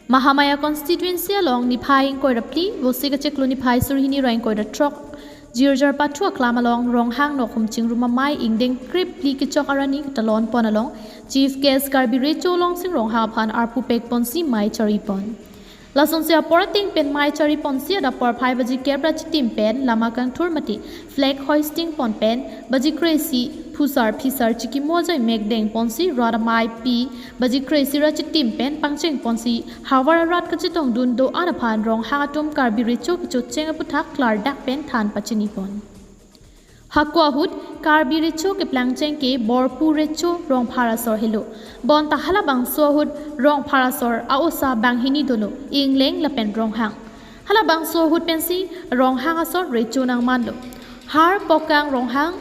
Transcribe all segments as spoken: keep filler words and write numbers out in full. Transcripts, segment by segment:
Mahamaya constituency along niphai ingkoi ra phli, Vosik achiklo niphai suri hini ra ingkoi ra throk, Jirjar pathu aklam along Ronghang nokhum chingrum amei ingdeng krepli kechok arni ketalon pon along Chief Guest Karbi Recho Longsing Ronghang aphan arpu pek ponsi mei chari pon. Lasonsi apor ateng pen mei chari ponsi adap porphai baji kep ra chitim pen lama kangthur mate flag hoisting pon pen baji kre-isi phusar phisar chikimo ajoi mek deng ponsi rat amei pi baji kre-isi ra chitim pen pangcheng ponsi havar arat kachetongdun do-an aphan Ronghang atum Karbi Recho kechocheng aputhak klardak pen than pachini pon. Hako ahut Karbi Recho keplangcheng ke Borpu Recho Rongphar asor helo. Bonta halabangso ahut Rongphar asor a-osa banghini dolo, Ingleng lapen Ronghang. Halabangso ahut pensi Ronghang asor Recho nangmanlo. Har Pokang Ronghang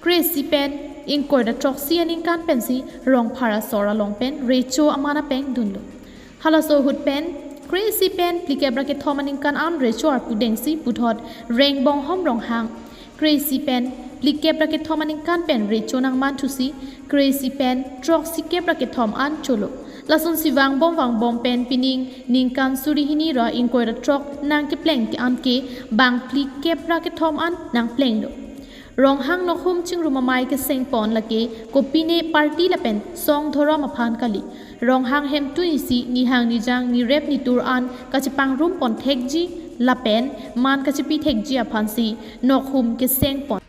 kre-isi pen ingkoi ra throksi aningkan pensi Rongphar asor along pen Recho aman apeng dunlo. Halaso ahut pen kre-isi pen phlikep ra kethom aningkan an Recho arpu dengsi puthot Rengbonghom Ronghang, kre-isi pen phlikep ra kethom aningkan pen Recho nangman thusi kre-isi pen throksikep ra kethom an cholo. Lasonsi vangbom vangbom pen pining ningkan suri hini ra ingkoi ra throk nangkepleng ke an ke bang phlikep ra kethom an nangplenglo. Ronghang nokhum chingrum amei keseng pon lake kopine party lapen song dhorom aphan kali. Ronghang hemtun isi nihang nijang nirep nitur an kachepangrum pon thekji lapen man kachepi thekji aphansi nokhum keseng pon.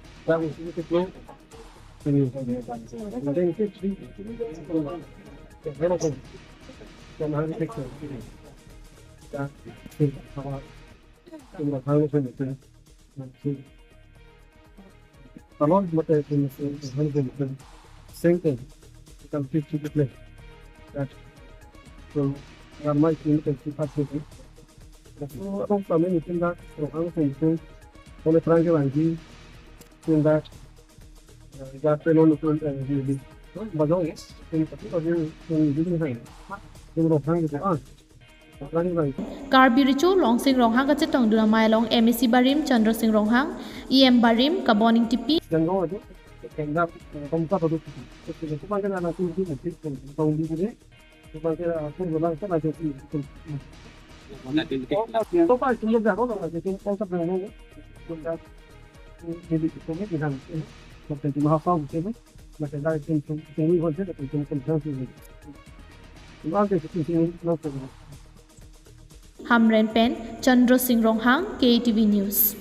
Alon mate kun kun han kun kun sengte kam fit fit le. That so ramai kun kun fit fit le. So abang kami mungkin dah orang kun kun oleh perang ke lagi kun dah dah penon kun di di. Bazong ya. Kun tapi kalau yang yang di sini kan. Yang orang gitu ah. Karbi Recho Longsing Ronghang kachetongdun amei along M A C barim Chandra Singh Ronghang, E M barim Kabon Ingtipi, Janggo aja, kenda komka produk itu. Itu itu pakai anak itu itu itu itu itu itu itu pakai aku bilang kan ada itu itu. Mana di Oh, itu pas itu dah kok ada itu konsep yang mau. Jadi itu ini dengan itu. Waktu itu mahal kau itu. Maka dari itu itu itu itu itu itu itu. Itu ada itu itu itu. Hamren pen Chandra Singh Ronghang, K T V News.